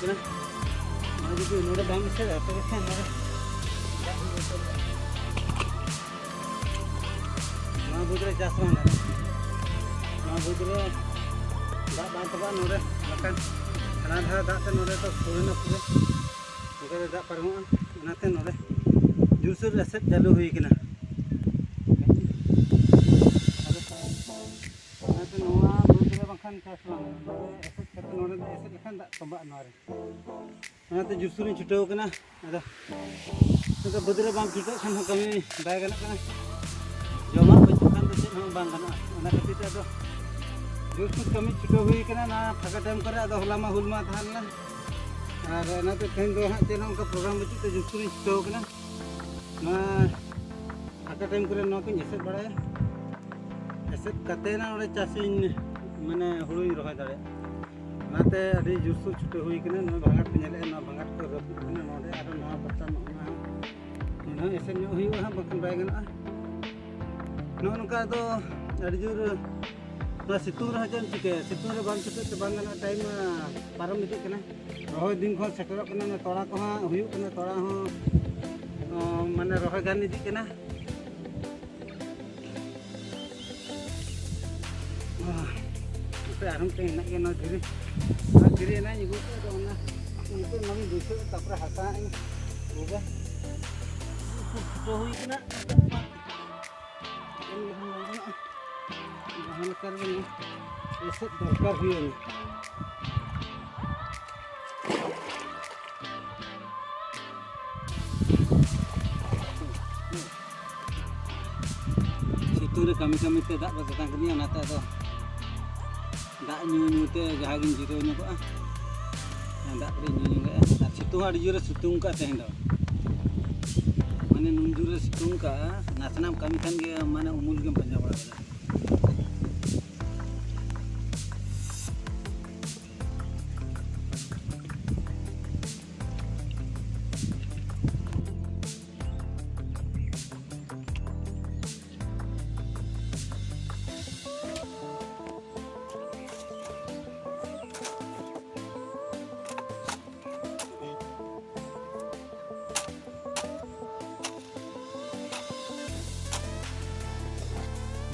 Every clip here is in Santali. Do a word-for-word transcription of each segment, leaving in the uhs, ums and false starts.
ᱱᱚᱣᱟ ᱡᱩᱫᱤ ᱱᱚᱰᱮ ᱵᱟᱢ ᱮᱥᱮᱫᱟ, ᱛᱚᱵᱮ ᱠᱷᱟᱱ ᱱᱚᱰᱮ ᱱᱚᱣᱟ ᱵᱟᱹᱫᱽ ᱨᱮ ᱪᱟᱥ ᱵᱟᱝ ᱜᱟᱱᱚᱜᱼᱟ᱾ ᱱᱚᱣᱟ ᱵᱟᱹᱫᱽ ᱨᱮ ᱫᱟᱜ ᱵᱟᱝ ᱛᱚᱸᱵᱟᱜᱼᱟ ᱱᱚᱰᱮ, ᱵᱟᱠᱷᱟᱱ ᱦᱟᱱᱟ ᱫᱷᱟᱨᱮ ᱫᱟᱜ ᱛᱮ ᱱᱚᱰᱮ ᱫᱚ ᱯᱷᱩᱨᱮᱱᱟ ᱯᱩᱨᱟᱹ᱾ ᱱᱚᱝᱠᱟ ᱛᱮ ᱫᱟᱜ ᱯᱟᱨᱚᱢᱚᱜᱼᱟ, ᱚᱱᱟᱛᱮ ᱱᱚᱰᱮ ᱡᱳᱨᱥᱳᱨ ᱮᱥᱮᱫ ᱪᱟᱹᱞᱩ ᱦᱩᱭ ᱠᱟᱱᱟ᱾ ᱚᱱᱟᱛᱮ ᱱᱚᱣᱟ ᱵᱟᱹᱫᱽ ᱨᱮ ᱵᱟᱝᱠᱷᱟᱱ ᱪᱟᱥ ᱵᱟᱝ ᱜᱟᱱᱚᱜᱼᱟ᱾ ᱱᱚᱰᱮ ᱮᱥᱮᱫ ᱠᱟᱛᱮ ᱱᱚᱰᱮ ᱫᱚ ᱮᱥᱮᱫ ᱞᱮᱠᱷᱟᱱ ᱫᱟᱜ ᱛᱚᱸᱵᱟᱜᱼᱟ ᱱᱚᱣᱟ ᱨᱮ᱾ ᱚᱱᱟᱛᱮ ᱡᱳᱨᱥᱳᱨᱤᱧ ᱪᱷᱩᱴᱟᱹᱣ ᱠᱟᱱᱟ᱾ ᱟᱫᱚ ᱱᱚᱛᱮ ᱵᱟᱹᱫᱽ ᱨᱮ ᱵᱟᱢ ᱪᱷᱩᱴᱟᱹᱜ ᱠᱷᱟᱱ ᱦᱚᱸ ᱠᱟᱹᱢᱤ ᱵᱟᱭ ᱜᱟᱱᱚᱜ ᱠᱟᱱᱟ᱾ ᱡᱚᱢᱟᱜ ᱵᱟᱹᱪᱩᱜ ᱠᱷᱟᱱ ᱫᱚ ᱪᱮᱫ ᱦᱚᱸ ᱵᱟᱝ ᱜᱟᱱᱚᱜᱼᱟ᱾ ᱚᱱᱟ ᱠᱷᱟᱹᱛᱤᱨ ᱛᱮ ᱟᱫᱚ ᱡᱳᱨᱥᱳᱨ ᱠᱟᱹᱢᱤ ᱪᱷᱩᱴᱟᱹᱣ ᱦᱩᱭ ᱠᱟᱱᱟ ᱱᱚᱣᱟ ᱯᱷᱟᱸᱠᱟ ᱴᱟᱭᱤᱢ ᱠᱚᱨᱮ᱾ ᱟᱫᱚ ᱦᱚᱞᱟ ᱢᱟ ᱦᱩᱞ ᱢᱟ ᱛᱟᱦᱮᱸ ᱞᱮᱱᱟ, ᱟᱨ ᱚᱱᱟᱛᱮ ᱛᱮᱦᱮᱧ ᱫᱚ ᱦᱟᱸᱜ ᱪᱮᱫ ᱦᱚᱸ ᱚᱱᱠᱟ ᱯᱨᱳᱜᱨᱟᱢ ᱵᱟᱹᱪᱩᱜ ᱛᱮ ᱡᱳᱨᱥᱳᱨᱤᱧ ᱪᱷᱩᱴᱟᱹᱣ ᱠᱟᱱᱟ᱾ ᱱᱚᱣᱟ ᱯᱷᱟᱸᱠᱟ ᱴᱟᱭᱤᱢ ᱠᱚᱨᱮ ᱱᱚᱣᱟ ᱠᱚᱧ ᱮᱥᱮᱫ ᱵᱟᱲᱟᱭᱟ᱾ ᱮᱥᱮᱫ ᱠᱟᱛᱮ ᱱᱟ ᱱᱚᱰᱮ ᱪᱟᱥᱤᱧ, ᱢᱟᱱᱮ ᱦᱩᱲᱩᱧ ᱨᱚᱦᱚᱭ ᱫᱟᱲᱮᱭᱟᱜᱼᱟ᱾ ᱚᱱᱟᱛᱮ ᱟᱹᱰᱤ ᱡᱳᱨᱥᱳᱨ ᱪᱷᱩᱴᱟᱹᱣ ᱦᱩᱭ ᱠᱟᱱᱟ᱾ ᱱᱚᱣᱟ ᱵᱷᱟᱸᱜᱟᱴ ᱯᱮ ᱧᱮᱞᱮᱫᱼᱟ, ᱱᱚᱣᱟ ᱵᱷᱟᱸᱜᱟᱴ ᱠᱚ ᱨᱟᱹᱯᱩᱫ ᱠᱟᱱᱟ ᱱᱚᱰᱮ, ᱟᱨ ᱱᱚᱣᱟ ᱯᱟᱛᱟ ᱱᱚᱜᱼᱚ ᱱᱚᱣᱟ ᱦᱚᱸ ᱱᱚᱰᱮ ᱦᱚᱸ ᱮᱥᱮᱫ ᱧᱚᱜ ᱦᱩᱭᱩᱜᱼᱟ ᱦᱟᱸᱜ, ᱵᱟᱠᱷᱟᱱ ᱵᱟᱭ ᱜᱟᱱᱚᱜᱼᱟ᱾ ᱱᱚᱜᱼᱚ ᱱᱚᱝᱠᱟ ᱫᱚ ᱟᱹᱰᱤ ᱡᱳᱨ ᱱᱚᱣᱟ ᱥᱤᱛᱩᱝ ᱨᱮᱦᱚᱸ ᱪᱮᱫ ᱮᱢ ᱪᱤᱠᱟᱹᱭᱟ, ᱥᱤᱛᱩᱝ ᱨᱮ ᱵᱟᱝ ᱪᱷᱩᱴᱟᱹᱜ ᱛᱮ ᱵᱟᱝ ᱜᱟᱱᱚᱜᱼᱟ᱾ ᱴᱟᱭᱤᱢ ᱢᱟ ᱯᱟᱨᱚᱢ ᱤᱫᱤᱜ ᱠᱟᱱᱟ, ᱨᱚᱦᱚᱭ ᱫᱤᱱ ᱠᱷᱚᱱ ᱥᱮᱴᱮᱨᱚᱜ ᱠᱟᱱᱟ, ᱛᱚᱲᱟ ᱠᱚᱦᱚᱸ ᱦᱩᱭᱩᱜ ᱠᱟᱱᱟ, ᱛᱚᱲᱟ ᱦᱚᱸ ᱚ, ᱢᱟᱱᱮ ᱨᱚᱦᱚᱭ ᱜᱟᱱ ᱤᱫᱤᱜ ᱠᱟᱱᱟ᱾ ᱟᱦ, ᱱᱚᱛᱮ ᱟᱨᱦᱚᱸ ᱢᱤᱫᱴᱮᱱ ᱦᱮᱱᱟᱜ ᱜᱮᱭᱟ, ᱱᱚᱣᱟ ᱫᱷᱤᱨᱤ, ᱱᱚᱣᱟ ᱫᱷᱤᱨᱤ ᱮᱱᱟᱝ ᱤᱧ ᱟᱹᱜᱩ ᱠᱮᱫᱟ, ᱟᱫᱚ ᱚᱱᱟ ᱱᱤᱛᱚᱜ ᱱᱚᱣᱟᱧ ᱵᱟᱹᱭᱥᱟᱹᱣᱟ, ᱛᱟᱨᱯᱚᱨᱮ ᱦᱟᱥᱟ ᱦᱟᱸᱜ ᱤᱧ ᱜᱚᱜᱟ᱾ ᱠᱷᱩᱵ ᱪᱷᱩᱴᱟᱹᱣ ᱦᱩᱭ ᱠᱟᱱᱟ, ᱪᱮᱫ ᱞᱮᱠᱷᱟᱱ ᱵᱟᱝ ᱜᱟᱱᱚᱜᱼᱟ, ᱡᱟᱦᱟᱸ ᱞᱮᱠᱟ ᱨᱮᱜᱮ ᱱᱚᱣᱟ ᱮᱥᱮᱫ ᱫᱚᱨᱠᱟᱨ ᱦᱩᱭᱩᱜᱼᱟ᱾ ᱥᱤᱛᱩᱝ ᱨᱮ ᱠᱟᱹᱢᱤ ᱠᱟᱹᱢᱤ ᱛᱮ ᱫᱟᱜ ᱠᱚ ᱛᱮᱛᱟᱝ ᱠᱟᱹᱫᱤᱧᱟ, ᱚᱱᱟᱛᱮ ᱟᱫᱚ ᱫᱟᱜ ᱧᱩ ᱧᱩ ᱛᱮ ᱡᱟᱦᱟᱸ ᱜᱤᱧ ᱡᱤᱨᱟᱹᱣ ᱧᱚᱜᱚᱜᱼᱟ᱾ ᱫᱟᱜ ᱠᱟᱹᱴᱤᱡ ᱧᱩ ᱧᱚᱜᱚᱜᱼᱟ᱾ ᱟᱨ ᱥᱤᱛᱩᱝ ᱦᱚᱸ ᱟᱹᱰᱤ ᱡᱳᱨᱮ ᱥᱤᱛᱩᱝ ᱠᱟᱜᱼᱟ ᱛᱮᱦᱮᱧ ᱫᱚ, ᱢᱟᱱᱮ ᱱᱩᱱ ᱡᱳᱨᱮ ᱥᱤᱛᱩᱝ ᱠᱟᱜᱼᱟ, ᱱᱟᱥᱮᱱᱟᱜ ᱮᱢ ᱠᱟᱹᱢᱤ ᱠᱷᱟᱱ ᱜᱮ ᱢᱟᱱᱮ ᱩᱢᱩᱞ ᱜᱮᱢ ᱯᱟᱸᱡᱟ ᱵᱟᱲᱟ ᱠᱮᱫᱟ᱾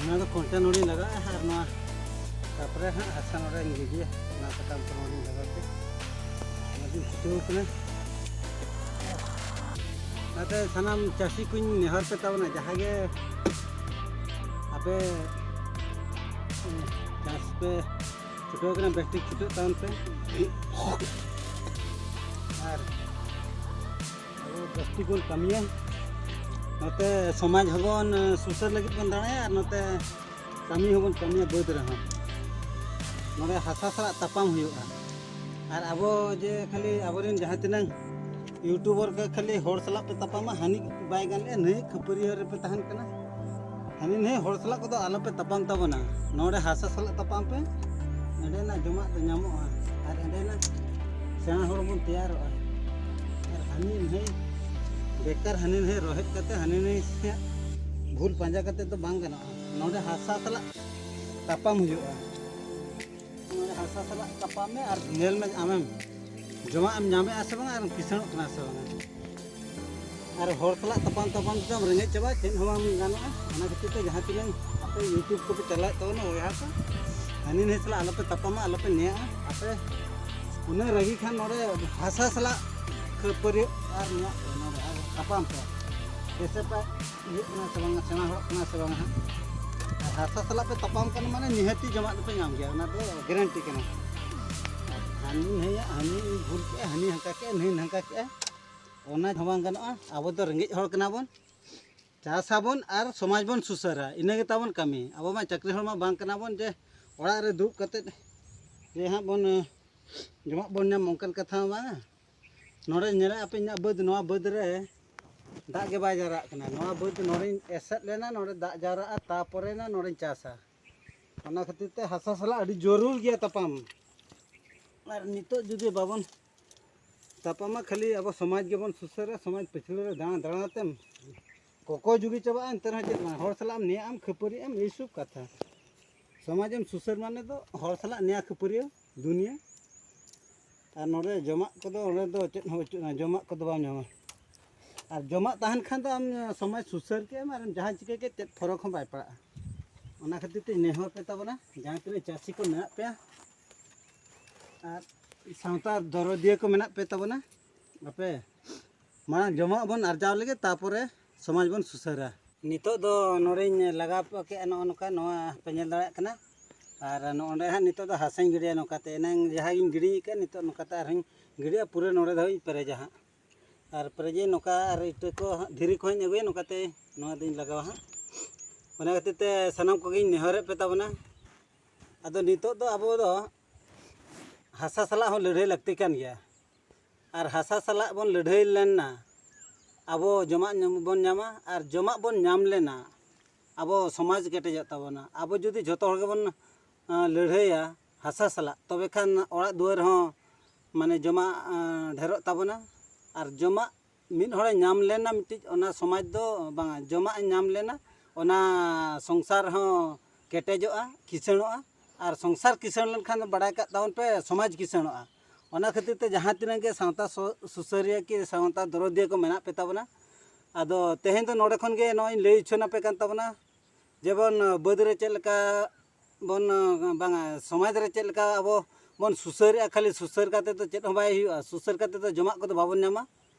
ᱱᱚᱣᱟ ᱫᱚ ᱠᱚᱧᱪᱟ ᱱᱚᱲᱤᱧ ᱞᱟᱜᱟᱣᱟ ᱟᱨ ᱱᱚᱣᱟ ᱛᱟᱨᱯᱚᱨᱮ ᱦᱟᱸᱜ ᱦᱟᱥᱟ ᱱᱚᱲᱮᱧ ᱜᱤᱰᱤᱭᱟ, ᱚᱱᱟ ᱥᱟᱠᱟᱢ ᱠᱚ ᱱᱚᱲᱤᱧ ᱞᱟᱜᱟᱣ ᱛᱮ ᱚᱱᱟᱜᱤᱧ ᱪᱷᱩᱴᱟᱹᱣ ᱠᱟᱱᱟ᱾ ᱚᱱᱟᱛᱮ ᱥᱟᱱᱟᱢ ᱪᱟᱹᱥᱤ ᱠᱚᱧ ᱱᱮᱦᱚᱨ ᱯᱮ ᱛᱟᱵᱚᱱᱟ, ᱡᱟᱦᱟᱸ ᱜᱮ ᱟᱯᱮ ᱪᱟᱥ ᱯᱮ ᱪᱷᱩᱴᱟᱹᱣ ᱠᱟᱱᱟ, ᱵᱮᱥ ᱴᱷᱤᱠ ᱪᱷᱩᱴᱟᱹᱜ ᱛᱟᱵᱚᱱ ᱯᱮ᱾ ᱟᱨ ᱟᱵᱚ ᱡᱟᱹᱥᱛᱤ ᱵᱚᱱ ᱠᱟᱹᱢᱤᱭᱟ, ᱱᱚᱛᱮ ᱥᱚᱢᱟᱡᱽ ᱦᱚᱸᱵᱚᱱ ᱥᱩᱥᱟᱹᱨ ᱞᱟᱹᱜᱤᱫ ᱵᱚᱱ ᱫᱟᱬᱟᱭᱟ ᱟᱨ ᱱᱚᱛᱮ ᱠᱟᱹᱢᱤ ᱦᱚᱸᱵᱚᱱ ᱠᱟᱹᱢᱤᱭᱟ ᱵᱟᱹᱫᱽ ᱨᱮᱦᱚᱸ᱾ ᱱᱚᱰᱮ ᱦᱟᱥᱟ ᱥᱟᱞᱟᱜ ᱛᱟᱯᱟᱢ ᱦᱩᱭᱩᱜᱼᱟ᱾ ᱟᱨ ᱟᱵᱚ ᱡᱮ ᱠᱷᱟᱹᱞᱤ ᱟᱵᱚᱨᱮᱱ ᱡᱟᱦᱟᱸ ᱛᱤᱱᱟᱹᱝ YouTuber ᱠᱚ ᱠᱷᱟᱹᱞᱤ ᱦᱚᱲ ᱥᱟᱞᱟᱜ ᱯᱮ ᱛᱟᱯᱟᱢᱟ, ᱦᱟᱹᱱᱤ ᱵᱟᱭ ᱜᱟᱱ ᱞᱮᱫᱼᱟ, ᱱᱟᱹᱭ ᱠᱷᱟᱹᱯᱟᱹᱨᱤᱭᱟᱹ ᱨᱮᱯᱮ ᱛᱟᱦᱮᱱ ᱠᱟᱱᱟ᱾ ᱦᱟᱹᱱᱤ ᱱᱟᱹᱭ ᱦᱚᱲ ᱥᱟᱞᱟᱜ ᱠᱚᱫᱚ ᱟᱞᱚᱯᱮ ᱛᱟᱯᱟᱢ ᱛᱟᱵᱚᱱᱟ᱾ ᱱᱚᱰᱮ ᱦᱟᱥᱟ ᱥᱟᱞᱟᱜ ᱛᱟᱯᱟᱢ ᱯᱮ, ᱱᱚᱰᱮᱱᱟᱜ ᱡᱚᱢᱟᱜ ᱫᱚ ᱧᱟᱢᱚᱜᱼᱟ ᱟᱨ ᱚᱸᱰᱮᱱᱟᱜ ᱥᱮᱬᱟ ᱦᱚᱲ ᱵᱚᱱ ᱛᱮᱭᱟᱨᱚᱜᱼᱟ᱾ ᱟᱨ ᱦᱟᱹᱱᱤ ᱱᱟᱹᱭ ᱵᱮᱠᱟᱨ ᱦᱟᱹᱱᱤ ᱱᱟᱹᱭ ᱨᱚᱦᱮᱫ ᱠᱟᱛᱮ ᱦᱟᱹᱱᱤ ᱱᱟᱹᱭ ᱥᱮ ᱵᱷᱩᱞ ᱯᱟᱸᱡᱟ ᱠᱟᱛᱮ ᱫᱚ ᱵᱟᱝ ᱜᱟᱱᱚᱜᱼᱟ᱾ ᱱᱚᱰᱮ ᱦᱟᱥᱟ ᱥᱟᱞᱟᱜ ᱛᱟᱯᱟᱢ ᱦᱩᱭᱩᱜᱼᱟ᱾ ᱱᱚᱰᱮ ᱦᱟᱥᱟ ᱥᱟᱞᱟᱜ ᱛᱟᱯᱟᱢ ᱢᱮ ᱟᱨ ᱧᱮᱞ ᱢᱮ ᱟᱢᱮᱢ ᱡᱚᱢᱟᱜ ᱮᱢ ᱧᱟᱢᱮᱜᱼᱟ ᱥᱮ ᱵᱟᱝ ᱟᱨ ᱠᱤᱥᱟᱹᱬᱚᱜ ᱠᱟᱱᱟ ᱥᱮ ᱵᱟᱝ᱾ ᱟᱨ ᱦᱚᱲ ᱥᱟᱞᱟᱜ ᱛᱟᱯᱟᱢ ᱛᱟᱯᱟᱢ ᱛᱮᱫᱚᱢ ᱨᱮᱸᱜᱮᱡ ᱪᱟᱵᱟᱜᱼᱟ, ᱪᱮᱫ ᱦᱚᱸ ᱵᱟᱝ ᱜᱟᱱᱚᱜᱼᱟ᱾ ᱚᱱᱟ ᱠᱷᱟᱹᱛᱤᱨ ᱛᱮ ᱡᱟᱦᱟᱸ ᱛᱤᱱᱟᱹᱜ ᱟᱯᱮ YouTube ᱠᱚᱯᱮ ᱪᱟᱞᱟᱣᱮᱫ ᱛᱟᱵᱚᱱᱟ ᱵᱚᱭᱦᱟ ᱠᱚ, ᱦᱟᱹᱱᱤ ᱱᱟᱹᱭ ᱥᱟᱞᱟᱜ ᱟᱞᱚᱯᱮ ᱛᱟᱯᱟᱢᱟ, ᱟᱞᱚᱯᱮ ᱱᱮᱭᱟᱜᱼᱟ᱾ ᱟᱯᱮ ᱩᱱᱟᱹᱜ ᱨᱟᱹᱜᱤ ᱠᱷᱟᱱ ᱱᱚᱰᱮ ᱦᱟᱥᱟ ᱥᱟᱞᱟᱜ ᱠᱷᱟᱹᱯᱟᱹᱨᱤ ᱟᱨ ᱱᱮᱭᱟᱜ ᱯᱮ ᱱᱚᱰᱮ ᱟᱨ ᱛᱟᱯᱟᱢ ᱯᱮ᱾ ᱡᱮᱭᱥᱮ ᱯᱮ ᱤᱭᱟᱹᱜ ᱠᱟᱱᱟ ᱥᱮ ᱵᱟᱝᱟ, ᱥᱮᱬᱟ ᱦᱚᱲᱚᱜ ᱠᱟᱱᱟ ᱥᱮ ᱵᱟᱝᱟ ᱦᱟᱸᱜ᱾ ᱟᱨ ᱦᱟᱥᱟ ᱥᱟᱞᱟᱜ ᱯᱮ ᱛᱟᱯᱟᱢ ᱠᱟᱱᱟ ᱢᱟᱱᱮ ᱱᱤᱦᱟᱹᱛᱤ ᱡᱚᱢᱟᱜ ᱫᱚᱯᱮ ᱧᱟᱢ ᱜᱮᱭᱟ, ᱚᱱᱟ ᱫᱚ ᱜᱮᱨᱮᱱᱴᱤ ᱠᱟᱱᱟ᱾ ᱦᱟᱹᱱᱤ ᱱᱟᱹᱭᱟᱜ, ᱦᱟᱹᱱᱤ ᱵᱷᱩᱞ ᱠᱮᱜᱼᱟ, ᱦᱟᱹᱱᱤ ᱦᱟᱱᱠᱟ ᱠᱮᱜᱼᱟ, ᱱᱟᱹᱭ ᱱᱟᱝᱠᱟ ᱠᱮᱜᱼᱟ, ᱚᱱᱟ ᱦᱚᱸ ᱵᱟᱝ ᱜᱟᱱᱚᱜᱼᱟ᱾ ᱟᱵᱚ ᱫᱚ ᱨᱮᱸᱜᱮᱡ ᱦᱚᱲ ᱠᱟᱱᱟ ᱵᱚᱱ, ᱪᱟᱥ ᱟᱵᱚᱱ ᱟᱨ ᱥᱚᱢᱟᱡᱽ ᱵᱚᱱ ᱥᱩᱥᱟᱹᱨᱟ, ᱤᱱᱟᱹ ᱜᱮ ᱛᱟᱵᱚᱱ ᱠᱟᱹᱢᱤ᱾ ᱟᱵᱚ ᱢᱟ ᱪᱟᱹᱠᱨᱤ ᱦᱚᱲ ᱢᱟ ᱵᱟᱝ ᱠᱟᱱᱟ ᱵᱚᱱ ᱡᱮ ᱚᱲᱟᱜ ᱨᱮ ᱫᱩᱲᱩᱵ ᱠᱟᱛᱮᱫ ᱡᱮ ᱦᱟᱸᱜ ᱵᱚᱱ, ᱮ, ᱡᱚᱢᱟᱜ ᱵᱚᱱ ᱧᱟᱢ, ᱚᱱᱠᱟᱱ ᱠᱟᱛᱷᱟ ᱦᱚᱸ ᱵᱟᱝᱟ᱾ ᱱᱚᱰᱮ ᱧᱮᱞᱮᱫ ᱟᱯᱮ ᱤᱧᱟᱹᱜ ᱵᱟᱹᱫᱽ, ᱱᱚᱣᱟ ᱵᱟᱹᱫᱽ ᱨᱮ ᱫᱟᱜ ᱜᱮ ᱵᱟᱭ ᱡᱟᱣᱨᱟᱜ ᱠᱟᱱᱟ᱾ ᱱᱚᱣᱟ ᱵᱟᱹᱫᱽ ᱱᱚᱰᱮᱧ ᱮᱥᱮᱫ ᱞᱮᱱᱟ, ᱱᱚᱰᱮ ᱫᱟᱜ ᱡᱟᱣᱨᱟᱜᱼᱟ, ᱛᱟᱨᱯᱚᱨᱮ ᱱᱟ ᱱᱚᱰᱮᱧ ᱪᱟᱥᱟ᱾ ᱚᱱᱟ ᱠᱷᱟᱹᱛᱤᱨ ᱛᱮ ᱦᱟᱥᱟ ᱥᱟᱞᱟᱜ ᱟᱹᱰᱤ ᱡᱟᱹᱨᱩᱲ ᱜᱮᱭᱟ ᱛᱟᱯᱟᱢ᱾ ᱟᱨ ᱱᱤᱛᱚᱜ ᱡᱩᱫᱤ ᱵᱟᱵᱚᱱ ᱛᱟᱯᱟᱢᱟ, ᱠᱷᱟᱹᱞᱤ ᱟᱵᱚ ᱥᱚᱢᱟᱡᱽ ᱜᱮᱵᱚᱱ ᱥᱩᱥᱟᱹᱨᱟ, ᱥᱚᱢᱟᱡᱽ ᱯᱟᱹᱪᱷᱞᱟᱹ ᱨᱮ ᱫᱟᱬᱟ ᱫᱟᱬᱟ ᱛᱮᱢ ᱠᱚᱠᱚᱭ ᱡᱩᱜᱤ ᱪᱟᱵᱟᱜᱼᱟ, ᱮᱱᱛᱮ ᱨᱮᱦᱚᱸ ᱪᱮᱫ ᱵᱟᱝ, ᱦᱚᱲ ᱥᱟᱞᱟᱜ ᱮᱢ ᱱᱮᱭᱟᱜ ᱟᱢ, ᱠᱷᱟᱹᱯᱟᱹᱨᱤᱜ ᱟᱢ, ᱮᱭ ᱥᱚᱵ ᱠᱟᱛᱷᱟ᱾ ᱥᱚᱢᱟᱡᱽ ᱮᱢ ᱥᱩᱥᱟᱹᱨ ᱢᱟᱱᱮ ᱫᱚ ᱦᱚᱲ ᱥᱟᱞᱟᱜ ᱱᱮᱭᱟ ᱠᱷᱟᱹᱯᱟᱹᱨᱤᱭᱟᱹ ᱫᱩᱱᱤᱭᱟᱹ᱾ ᱟᱨ ᱱᱚᱰᱮ ᱡᱚᱢᱟᱜ ᱠᱚᱫᱚ, ᱚᱸᱰᱮ ᱫᱚ ᱪᱮᱫ ᱦᱚᱸ ᱵᱟᱹᱪᱩᱜᱼᱟ, ᱡᱚᱢᱟᱜ ᱠᱚᱫᱚ ᱵᱟᱢ ᱧᱟᱢᱟ᱾ ᱟᱨ ᱡᱚᱢᱟᱜ ᱛᱟᱦᱮᱱ ᱠᱷᱟᱱ ᱫᱚ ᱟᱢ ᱥᱚᱢᱟᱡᱽ ᱥᱩᱥᱟᱹᱨ ᱠᱮᱫ ᱟᱢ ᱟᱨ ᱮᱢ ᱡᱟᱦᱟᱸ ᱪᱤᱠᱟᱹ ᱠᱮᱫ, ᱪᱮᱫ ᱯᱷᱚᱨᱚᱠ ᱦᱚᱸ ᱵᱟᱭ ᱯᱟᱲᱟᱜᱼᱟ᱾ ᱚᱱᱟ ᱠᱷᱟᱹᱛᱤᱨ ᱛᱮ ᱱᱮᱦᱚᱨ ᱯᱮ ᱛᱟᱵᱚᱱᱟ, ᱡᱟᱦᱟᱸ ᱛᱤᱱᱟᱹᱜ ᱪᱟᱹᱥᱤ ᱠᱚ ᱢᱮᱱᱟᱜ ᱯᱮᱭᱟ ᱟᱨ ᱥᱟᱶᱛᱟ ᱫᱚᱨᱚᱫᱤᱭᱟᱹ ᱠᱚ ᱢᱮᱱᱟᱜ ᱯᱮ ᱛᱟᱵᱚᱱᱟ, ᱟᱯᱮ ᱢᱟᱲᱟᱝ ᱡᱚᱢᱟᱜ ᱵᱚᱱ ᱟᱨᱡᱟᱣ ᱞᱮᱜᱮ, ᱛᱟᱯᱚᱨᱮ ᱥᱚᱢᱟᱡᱽ ᱵᱚᱱ ᱥᱩᱥᱟᱹᱨᱟ᱾ ᱱᱤᱛᱚᱜ ᱫᱚ ᱱᱚᱰᱮᱧ ᱞᱟᱜᱟᱣ ᱠᱮᱜᱼᱟ, ᱱᱚᱜᱼᱚ ᱱᱚᱝᱠᱟ, ᱱᱚᱣᱟ ᱯᱮ ᱧᱮᱞ ᱫᱟᱲᱮᱭᱟᱜ ᱠᱟᱱᱟ᱾ ᱟᱨ ᱱᱚᱰᱮ ᱦᱟᱸᱜ ᱱᱤᱛᱚᱜ ᱫᱚ ᱦᱟᱥᱟᱧ ᱜᱤᱰᱤᱭᱟ ᱱᱚᱝᱠᱟᱛᱮ, ᱮᱱᱟᱝ ᱡᱟᱦᱟᱸ ᱜᱤᱧ ᱜᱤᱰᱤ ᱟᱠᱟᱫ, ᱱᱤᱛᱚᱜ ᱱᱚᱝᱠᱟᱛᱮ ᱟᱨᱦᱚᱸᱧ ᱜᱤᱰᱤᱭᱟ, ᱯᱩᱨᱟᱹ ᱱᱚᱰᱮ ᱫᱷᱟᱹᱵᱤᱡ ᱤᱧ ᱯᱮᱨᱮᱡᱟ ᱦᱟᱸᱜ᱾ ᱟᱨ ᱯᱮᱨᱮᱡᱟᱹᱧ ᱱᱚᱝᱠᱟ, ᱟᱨ ᱤᱴᱟᱹ ᱠᱚ ᱦᱟᱸᱜ, ᱫᱷᱤᱨᱤ ᱠᱚᱦᱚᱸᱧ ᱟᱹᱜᱩᱭᱟ, ᱱᱚᱝᱠᱟᱛᱮ ᱱᱚᱣᱟ ᱫᱚᱧ ᱞᱟᱜᱟᱣᱟ ᱦᱟᱸᱜ᱾ ᱚᱱᱟ ᱠᱷᱟᱹᱛᱤᱨ ᱛᱮ ᱥᱟᱱᱟᱢ ᱠᱚᱜᱮᱧ ᱱᱮᱦᱚᱨᱮᱫ ᱯᱮ ᱛᱟᱵᱚᱱᱟ᱾ ᱟᱫᱚ ᱱᱤᱛᱚᱜ ᱫᱚ ᱟᱵᱚ ᱫᱚ ᱦᱟᱥᱟ ᱥᱟᱞᱟᱜ ᱦᱚᱸ ᱞᱟᱹᱲᱦᱟᱹᱭ ᱞᱟᱹᱠᱛᱤ ᱠᱟᱱ ᱜᱮᱭᱟ᱾ ᱟᱨ ᱦᱟᱥᱟ ᱥᱟᱞᱟᱜ ᱵᱚᱱ ᱞᱟᱹᱲᱦᱟᱹᱭ ᱞᱮᱱᱟ, ᱟᱵᱚ ᱡᱚᱢᱟᱜ ᱧᱟᱢ ᱵᱚᱱ ᱧᱟᱢᱟ, ᱟᱨ ᱡᱚᱢᱟᱜ ᱵᱚᱱ ᱧᱟᱢ ᱞᱮᱱᱟ, ᱟᱵᱚ ᱥᱚᱢᱟᱡᱽ ᱠᱮᱴᱮᱡᱚᱜ ᱛᱟᱵᱚᱱᱟ᱾ ᱟᱵᱚ ᱡᱩᱫᱤ ᱡᱷᱚᱛᱚ ᱦᱚᱲ ᱜᱮᱵᱚᱱ, ᱟᱸ, ᱞᱟᱹᱲᱦᱟᱹᱭᱟ ᱦᱟᱥᱟ ᱥᱟᱞᱟᱜ, ᱛᱚᱵᱮ ᱠᱷᱟᱱ ᱚᱲᱟᱜ ᱫᱩᱣᱟᱹᱨ ᱦᱚᱸ, ᱢᱟᱱᱮ, ᱡᱚᱢᱟᱜ, ᱟᱸ, ᱰᱷᱮᱨᱚᱜ ᱛᱟᱵᱚᱱᱟ᱾ ᱟᱨ ᱡᱚᱢᱟᱜ ᱢᱤᱫ ᱦᱚᱲᱮ ᱧᱟᱢ ᱞᱮᱱᱟ ᱢᱤᱫᱴᱤᱡ, ᱚᱱᱟ ᱥᱚᱢᱟᱡᱽ ᱫᱚ ᱵᱟᱝᱟ, ᱡᱚᱢᱟᱜ ᱮ ᱧᱟᱢ ᱞᱮᱱᱟ, ᱚᱱᱟ ᱥᱚᱝᱥᱟᱨ ᱦᱚᱸ ᱠᱮᱴᱮᱡᱚᱜᱼᱟ, ᱠᱤᱥᱟᱹᱬᱚᱜᱼᱟ᱾ ᱟᱨ ᱥᱚᱝᱥᱟᱨ ᱠᱤᱥᱟᱹᱬ ᱞᱮᱱᱠᱷᱟᱱ ᱫᱚ ᱵᱟᱲᱟᱭ ᱠᱟᱜ ᱛᱟᱵᱚᱱ ᱯᱮ, ᱥᱚᱢᱟᱡᱽ ᱠᱤᱥᱟᱹᱬᱚᱜᱼᱟ᱾ ᱚᱱᱟ ᱠᱷᱟᱹᱛᱤᱨ ᱛᱮ ᱡᱟᱦᱟᱸ ᱛᱤᱱᱟᱹᱜ ᱜᱮ ᱥᱟᱶᱛᱟ ᱥᱩ-, ᱥᱩᱥᱟᱹᱨᱤᱭᱟᱹ ᱠᱤ ᱥᱟᱶᱛᱟ ᱫᱚᱨᱚᱫᱤᱭᱟᱹ ᱠᱚ ᱢᱮᱱᱟᱜ ᱯᱮ ᱛᱟᱵᱚᱱᱟ, ᱟᱫᱚ ᱛᱮᱦᱮᱧ ᱫᱚ ᱱᱚᱰᱮ ᱠᱷᱚᱱ ᱜᱮ ᱱᱚᱜᱼᱚᱭ ᱤᱧ ᱞᱟᱹᱭ ᱩᱪᱷᱟᱹᱱ ᱟᱯᱮ ᱠᱟᱱ ᱛᱟᱵᱚᱱᱟ᱾ ᱡᱮᱢᱚᱱ, ᱵᱟᱹᱫᱽ ᱨᱮ ᱪᱮᱫ ᱞᱮᱠᱟ ᱵᱚᱱ, ᱵᱟᱝᱟ, ᱥᱚᱢᱟᱡᱽ ᱨᱮ ᱪᱮᱫ ᱞᱮᱠᱟ ᱟᱵᱚ ᱵᱚᱱ ᱥᱩᱥᱟᱹᱨᱮᱜᱼᱟ, ᱠᱷᱟᱹᱞᱤ ᱥᱩᱥᱟᱹᱨ ᱠᱟᱛᱮ ᱫᱚ ᱪᱮᱫ ᱦᱚᱸ ᱵᱟᱭ ᱦᱩᱭᱩᱜᱼᱟ, ᱥᱩᱥᱟᱹᱨ ᱠᱟᱛᱮ ᱫᱚ ᱡᱚᱢᱟᱜ ᱠᱚᱫᱚ ᱵᱟᱵᱚᱱ ᱧᱟᱢᱟ᱾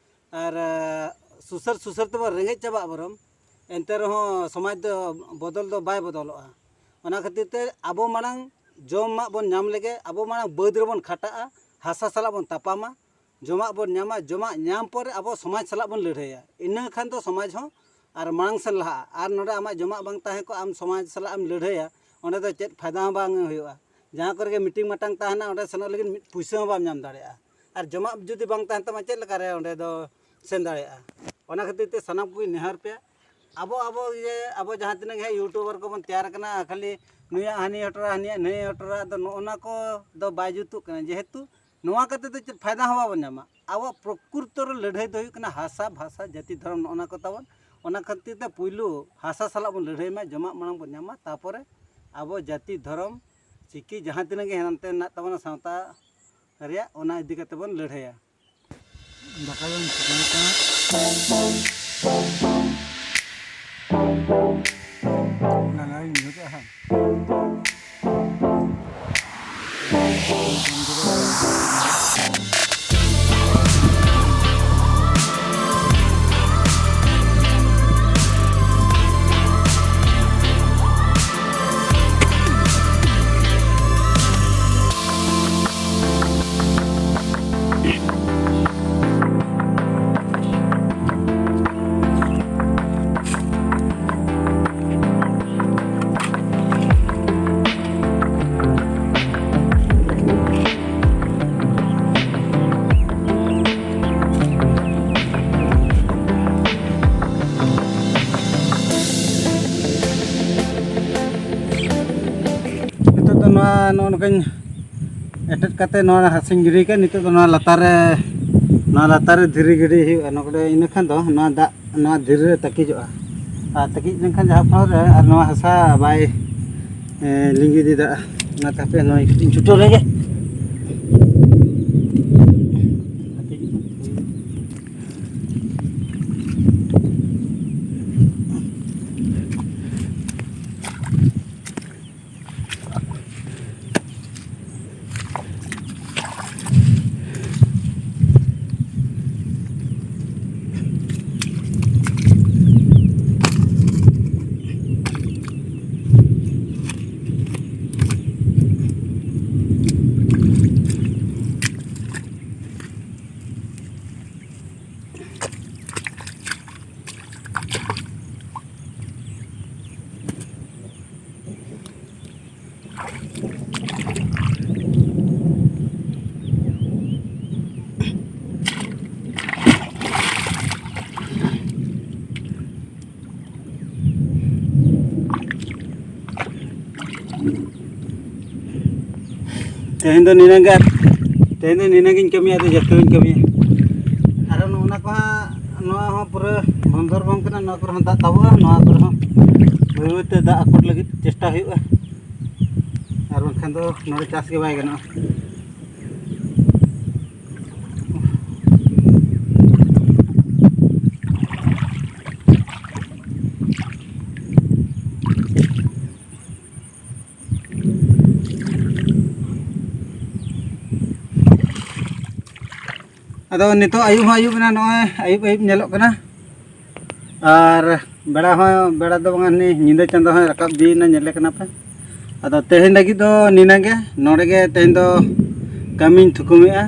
ᱟᱨ, ᱟᱸ, ᱥᱩᱥᱟᱹᱨ ᱥᱩᱥᱟᱹᱨ ᱛᱮᱵᱚᱱ ᱨᱮᱸᱜᱮᱡ ᱪᱟᱵᱟᱜ ᱵᱚᱨᱚᱝ, ᱮᱱᱛᱮ ᱨᱮᱦᱚᱸ ᱥᱚᱢᱟᱡᱽ ᱫᱚ ᱵᱚᱫᱚᱞ ᱫᱚ ᱵᱟᱭ ᱵᱚᱫᱚᱞᱚᱜᱼᱟ᱾ ᱚᱱᱟ ᱠᱷᱟᱹᱛᱤᱨ ᱛᱮ ᱟᱵᱚ ᱢᱟᱲᱟᱝ ᱡᱚᱢᱟᱜ ᱵᱚᱱ ᱧᱟᱢ ᱞᱮᱜᱮ, ᱟᱵᱚ ᱢᱟᱲᱟᱝ ᱵᱟᱹᱫᱽ ᱨᱮᱵᱚᱱ ᱠᱷᱟᱴᱟᱜᱼᱟ, ᱦᱟᱥᱟ ᱥᱟᱞᱟᱜ ᱵᱚᱱ ᱛᱟᱯᱟᱢᱟ, ᱡᱚᱢᱟᱜ ᱵᱚᱱ ᱧᱟᱢᱟ, ᱡᱚᱢᱟᱜ ᱧᱟᱢ ᱯᱚᱨᱮ ᱟᱵᱚ ᱥᱚᱢᱟᱡᱽ ᱥᱟᱞᱟᱜ ᱵᱚᱱ ᱞᱟᱹᱲᱦᱟᱹᱭᱟ᱾ ᱤᱱᱟᱹ ᱠᱷᱟᱱ ᱫᱚ ᱥᱚᱢᱟᱡᱽ ᱦᱚᱸ ᱟᱨ ᱢᱟᱲᱟᱝ ᱥᱮᱱ ᱞᱟᱦᱟᱜᱼᱟ᱾ ᱟᱨ ᱱᱚᱰᱮ ᱟᱢᱟᱜ ᱡᱚᱢᱟᱜ ᱵᱟᱝ ᱛᱟᱦᱮᱸ ᱠᱚᱜᱼᱟ, ᱟᱢ ᱥᱚᱢᱟᱡᱽ ᱥᱟᱞᱟᱜ ᱮᱢ ᱞᱟᱹᱲᱦᱟᱹᱭᱟ, ᱚᱸᱰᱮ ᱫᱚ ᱪᱮᱫ ᱯᱷᱟᱭᱫᱟ ᱦᱚᱸ ᱵᱟᱝ ᱦᱩᱭᱩᱜᱼᱟ᱾ ᱡᱟᱦᱟᱸ ᱠᱚᱨᱮ ᱜᱮ ᱢᱤᱴᱤᱝ ᱢᱟᱴᱟᱝ ᱛᱟᱦᱮᱱᱟ, ᱚᱸᱰᱮ ᱥᱮᱱᱚᱜ ᱞᱟᱹᱜᱤᱫ ᱢᱤᱫ ᱯᱩᱭᱥᱟᱹ ᱦᱚᱸ ᱵᱟᱢ ᱧᱟᱢ ᱫᱟᱲᱮᱭᱟᱜᱼᱟ᱾ ᱟᱨ ᱡᱚᱢᱟᱜ ᱡᱩᱫᱤ ᱵᱟᱝ ᱛᱟᱦᱮᱱ ᱛᱟᱢᱟ, ᱪᱮᱫ ᱞᱮᱠᱟᱨᱮ ᱚᱸᱰᱮ ᱫᱚ ᱥᱮᱱ ᱫᱟᱲᱮᱭᱟᱜᱼᱟ? ᱚᱱᱟ ᱠᱷᱟᱹᱛᱤᱨ ᱛᱮ ᱥᱟᱱᱟᱢ ᱠᱚᱧ ᱱᱮᱦᱚᱨ ᱯᱮᱭᱟ, ᱟᱵᱚ, ᱟᱵᱚ ᱡᱮ, ᱟᱵᱚ ᱡᱟᱦᱟᱸ ᱛᱤᱱᱟᱹᱜ ᱜᱮ ᱦᱟᱸᱜ YouTuber ᱠᱚᱵᱚᱱ ᱛᱮᱭᱟᱨ ᱟᱠᱟᱱᱟ, ᱠᱷᱟᱹᱞᱤ ᱱᱩᱭᱟᱜ ᱦᱟᱹᱱᱤ ᱦᱚᱴᱚᱨᱟ, ᱦᱟᱹᱱᱤᱭᱟᱜ ᱱᱟᱹᱭ ᱦᱚᱴᱚᱨᱟ, ᱟᱫᱚ ᱱᱚᱜᱼᱚ ᱱᱟ ᱠᱚ ᱫᱚ ᱵᱟᱭ ᱡᱩᱛᱩᱜ ᱠᱟᱱᱟ᱾ ᱡᱮᱦᱮᱛᱩ ᱱᱚᱣᱟ ᱠᱟᱛᱮ ᱫᱚ ᱪᱮᱫ ᱯᱷᱟᱭᱫᱟ ᱦᱚᱸ ᱵᱟᱵᱚᱱ ᱧᱟᱢᱟ᱾ ᱟᱵᱚᱣᱟᱜ ᱯᱨᱚᱠᱨᱤᱛᱚ ᱨᱮ ᱞᱟᱹᱲᱦᱟᱹᱭ ᱫᱚ ᱦᱩᱭᱩᱜ ᱠᱟᱱᱟ ᱦᱟᱥᱟ, ᱵᱷᱟᱥᱟ, ᱡᱟᱹᱛᱤ, ᱫᱷᱚᱨᱚᱢ, ᱱᱚᱜᱼᱚ ᱱᱟ ᱠᱚ ᱛᱟᱵᱚᱱ᱾ ᱚᱱᱟ ᱠᱷᱟᱹᱛᱤᱨ ᱛᱮ ᱯᱩᱭᱞᱩ ᱦᱟᱥᱟ ᱥᱟᱞᱟᱜ ᱵᱚᱱ ᱞᱟᱹᱲᱦᱟᱹᱭ ᱢᱟ, ᱡᱚᱢᱟᱜ ᱢᱟᱲᱟᱝ ᱵᱚᱱ ᱧᱟᱢᱟ, ᱛᱟᱯᱚᱨᱮ ᱟᱵᱚ ᱡᱟᱹᱛᱤ, ᱫᱷᱚᱨᱚᱢ, ᱪᱤᱠᱤ, ᱡᱟᱦᱟᱸ ᱛᱤᱱᱟᱹᱜ ᱜᱮ ᱦᱟᱱᱛᱮ ᱢᱮᱱᱟᱜ ᱛᱟᱵᱚᱱᱟ ᱥᱟᱶᱛᱟ ᱨᱮᱭᱟᱜ, ᱚᱱᱟ ᱤᱫᱤ ᱠᱟᱛᱮ ᱵᱚᱱ ᱞᱟᱹᱲᱦᱟᱹᱭᱟ᱾ ᱫᱟᱠᱟ ᱫᱚᱧ ᱪᱤᱠᱟᱹᱭ ᱠᱟᱱᱟ᱾ ᱞᱟᱸᱜᱟᱧ ᱵᱩᱡᱷᱟᱹᱣ ᱠᱮᱫᱼᱟ᱾ ᱱᱚᱣᱟ ᱱᱚᱜᱼᱚ ᱱᱚᱝᱠᱟᱧ ᱮᱴᱮᱫ ᱠᱟᱛᱮ ᱱᱚᱣᱟ ᱦᱟᱥᱟᱧ ᱜᱤᱰᱤ ᱠᱟᱜᱼᱟ᱾ ᱱᱤᱛᱚᱜ ᱫᱚ ᱱᱚᱣᱟ ᱞᱟᱛᱟᱨ ᱨᱮ, ᱱᱚᱣᱟ ᱞᱟᱛᱟᱨ ᱨᱮ ᱫᱷᱤᱨᱤ ᱜᱤᱰᱤ ᱦᱩᱭᱩᱜᱼᱟ᱾ ᱱᱚᱰᱮ ᱤᱱᱟᱹ ᱠᱷᱟᱱ ᱫᱚ ᱱᱚᱣᱟ ᱫᱟᱜ ᱱᱚᱣᱟ ᱫᱷᱤᱨᱤ ᱨᱮ ᱛᱟᱹᱠᱤᱡᱚᱜᱼᱟ᱾ ᱟᱨ ᱛᱟᱹᱠᱤᱡ ᱞᱮᱱᱠᱷᱟᱱ ᱡᱟᱦᱟᱸ ᱯᱷᱚᱞ ᱨᱮ ᱟᱨ ᱱᱚᱣᱟ ᱦᱟᱥᱟ ᱵᱟᱭ, ᱮ, ᱞᱤᱸᱜᱤ ᱤᱫᱤ ᱫᱟᱲᱮᱭᱟᱜᱼᱟ᱾ ᱚᱱᱟᱛᱮ ᱦᱟᱯᱮ ᱱᱚᱣᱟ ᱠᱟᱹᱴᱤᱡ ᱤᱧ ᱪᱷᱩᱴᱟᱹᱣ ᱞᱮᱜᱮ᱾ ᱛᱮᱦᱮᱧ ᱫᱚ ᱱᱤᱱᱟᱹᱜ ᱜᱮ, ᱛᱮᱦᱮᱧ ᱫᱚ ᱱᱤᱱᱟᱹᱜ ᱜᱤᱧ ᱠᱟᱹᱢᱤᱭᱟ, ᱟᱫᱚ ᱡᱟᱹᱥᱛᱤ ᱵᱟᱹᱧ ᱠᱟᱹᱢᱤᱭᱟ᱾ ᱟᱨ ᱱᱚᱜᱼᱚ ᱱᱟ ᱠᱚ ᱦᱟᱸᱜ, ᱱᱚᱣᱟ ᱦᱚᱸ ᱯᱩᱨᱟᱹ ᱵᱚᱱᱫᱚᱨ ᱵᱟᱝ ᱠᱟᱱᱟ, ᱱᱚᱣᱟ ᱠᱚᱨᱮ ᱦᱚᱸ ᱫᱟᱜ ᱛᱟᱵᱚᱜᱼᱟ, ᱱᱚᱣᱟ ᱠᱚᱨᱮ ᱦᱚᱸ ᱵᱟᱹᱭ ᱵᱟᱹᱭ ᱛᱮ ᱫᱟᱜ ᱟᱠᱚᱴ ᱞᱟᱹᱜᱤᱫ ᱪᱮᱥᱴᱟ ᱦᱩᱭᱩᱜᱼᱟ, ᱟᱨ ᱵᱟᱝᱠᱷᱟᱱ ᱫᱚ ᱱᱚᱰᱮ ᱪᱟᱥ ᱜᱮ ᱵᱟᱭ ᱜᱟᱱᱚᱜᱼᱟ᱾ ᱟᱫᱚ ᱱᱤᱛᱚᱜ ᱟᱹᱭᱩᱵ ᱦᱚᱸ ᱟᱹᱭᱩᱵ ᱮᱱᱟ, ᱱᱚᱜᱼᱚᱭ ᱟᱹᱭᱩᱵ ᱟᱹᱭᱩᱵ ᱧᱮᱞᱚᱜ ᱠᱟᱱᱟ, ᱟᱨ ᱵᱮᱲᱟ ᱦᱚᱸ, ᱵᱮᱲᱟ ᱫᱚ ᱵᱟᱝᱟ, ᱦᱟᱱᱮ ᱧᱤᱫᱟᱹ ᱪᱟᱸᱫᱚ ᱦᱚᱸᱭ ᱨᱟᱠᱟᱵ ᱤᱫᱤᱭᱮᱱᱟ, ᱧᱮᱞᱮ ᱠᱟᱱᱟ ᱯᱮ᱾ ᱟᱫᱚ ᱛᱮᱦᱮᱧ ᱞᱟᱹᱜᱤᱫ ᱫᱚ ᱱᱤᱱᱟᱹᱜ ᱜᱮ, ᱱᱚᱰᱮ ᱜᱮ ᱛᱮᱦᱮᱧ ᱫᱚ ᱠᱟᱹᱢᱤᱧ ᱛᱷᱩᱠᱩᱢᱮᱜᱼᱟ᱾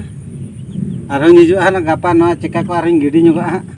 ᱟᱨᱦᱚᱸᱧ ᱦᱤᱡᱩᱜᱼᱟ ᱦᱟᱸᱜ ᱜᱟᱯᱟ, ᱱᱚᱣᱟ ᱪᱮᱠᱟ ᱠᱚ ᱟᱨᱦᱚᱸᱧ ᱜᱤᱰᱤ ᱧᱚᱜᱚᱜᱼᱟ ᱦᱟᱸᱜ᱾